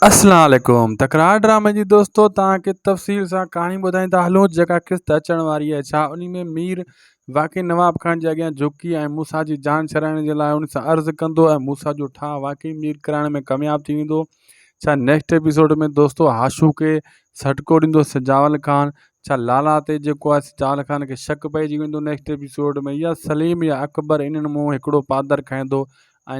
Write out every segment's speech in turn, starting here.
اسلام عليڪم تڪرار ڊرامي جي دوستو توهان کي تفصيل سان ڪهاڻي ٻڌائيندا هلون جيڪا قسط اچڻ واري آهي ڇا انهي ۾ مير واقعي نواب خان جي اڳيان جهڪي ۽ موسيٰ جي جان ڇڏائڻ جي لاء ان سان عرض ڪندو ۽ موسيٰ جو ٺاهه واقعي مير ڪرائڻ ۾ ڪامياب ٿي ويندو ڇا نيڪسٽ ايپيسوڊ ۾ دوستو هاشو کي سٽڪو ڏيندو سجاول خان ڇا لالا تي جيڪو آهي سجاول خان کي شڪ پئجي ويندو نيڪسٽ ايپيسوڊ ۾ يا سليم يا اڪبر انهن مون هڪڙو پادر کائيندو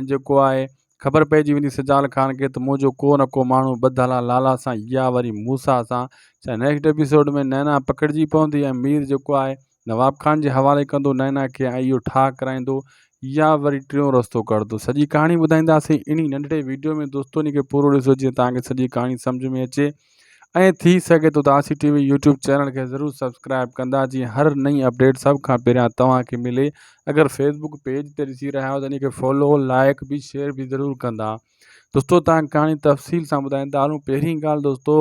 ۽ جيڪو آهي خبر پئجي ويندي سجال خان کي ته منهنجو ڪو نه ڪو ماڻهو ٻڌل آ لالا سان يا وري موسيٰ سان. ڇا نيڪسٽ ايپيسوڊ ۾ نينا پڪڙجي پوندي ۽ مير جيڪو آهي نواب خان جي حوالي ڪندو نينا کي ۽ اهو ٺاهه ڪرائيندو يا وري ٽيون رستو ڪڍندو سڄي ڪهاڻي ٻڌائينداسين انهي ننڍڙي ويڊيو ۾ دوستو انهي کي پورو ڏسو جيئن توهان کي سڄي ڪهاڻي سمجهه ۾ اچي. ۽ ٿي سگهي ٿو ته آسي ٽي وي يوٽيوب چينل کي ضرور سبسڪرائب ڪندا جيئن هر نئين اپڊيٽ سڀ کان پهريان توهان کي ملي اگر فيسبوڪ پيج تي ڏسي رهيا آهيو ته ان کي فالو لائڪ به شيئر به ضرور ڪندا دوستو توهان ڪهاڻي تفصيل سان ٻڌائيندا هلون پهرين ڳالهه دوستو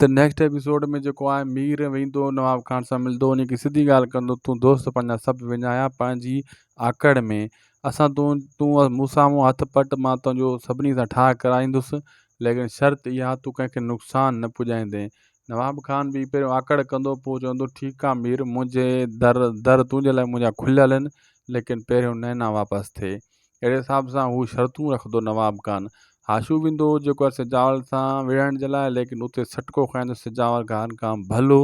ته نيڪسٽ ايپيسوڊ ۾ جيڪو آهي مير ويندو نواب خان سان ملندو ان کي سڌي ڳالهه ڪندو تون دوست پنهنجا سڀ وڃايا پنهنجي آڪڙ ۾ اسان تون تون مون سامهون هٿ پٽ مان تنهنجو سڀني سان ٺاهه ڪرائيندس ليڪن شرط اها تون ڪنهن کي نقصان نه پڄائيندين. نواب خان به پهريون آڪڙ ڪندو پوء چوندو ٺيڪ آ مير منهنجي در در تنهنجي لاء منهنجا کليل آهن ليڪن پهريون نينا واپس ٿئي. اهڙي حساب سان هو شرطون رکندو نواب خان. هاشو ويندو جيڪو آهي سجاول سان وڙهڻ جي لاء ليڪن اتي سٽڪو کائيندو سجاول خان کان ڀلو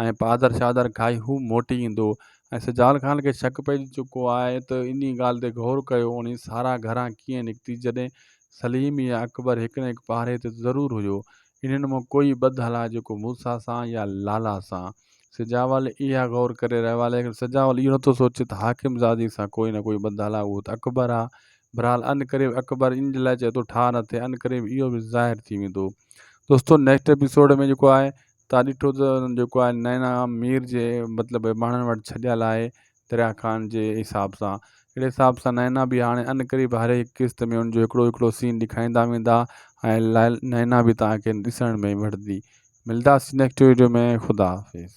۽ پادر شادر کائي هو موٽي ايندو ۽ سجاول خان کي شڪ پئجي چڪو آهي ته انهي ڳالهه تي غور ڪيو انهي سارا گهران ڪيئن نڪتي جڏهن سليم يا اڪبر هڪ نه هڪ پاري تي ضرور هيو. انهن مان ڪوئي ٻڌل آ جيڪو موسيٰ سان يا لالا سان. سجاول اها غور ڪري رهيو آ ليڪن سجاول اهو نٿو سوچي ته حاڪم زادي سان ڪوئي نه ڪوئي ٻڌل آ اهو ته اڪبر آ. بھرحال عنقريب اڪبر ان جي لاء چئي ٿو ٺاهه نه ٿئي عنقريب اهو به ظاهر ٿي ويندو. دوستو نيڪسٽ ايپيسوڊ ۾ جيڪو آهي تان ڏٺو ته جيڪو آهي نينا مير جي مطلب ماڻهن وٽ ڇڏيل آهي دريا خان جي حساب سان اهڙي حساب سان نينا به هاڻي عنقريب هر هڪ قسط ۾ ان جو هڪڙو هڪڙو سين ڏيکاريندا ويندا ۽ نينا به توهان کي ڏسڻ ۾ وٺندي ملداسين نيڪسٽ ويڊيو ۾ خدا حافظ.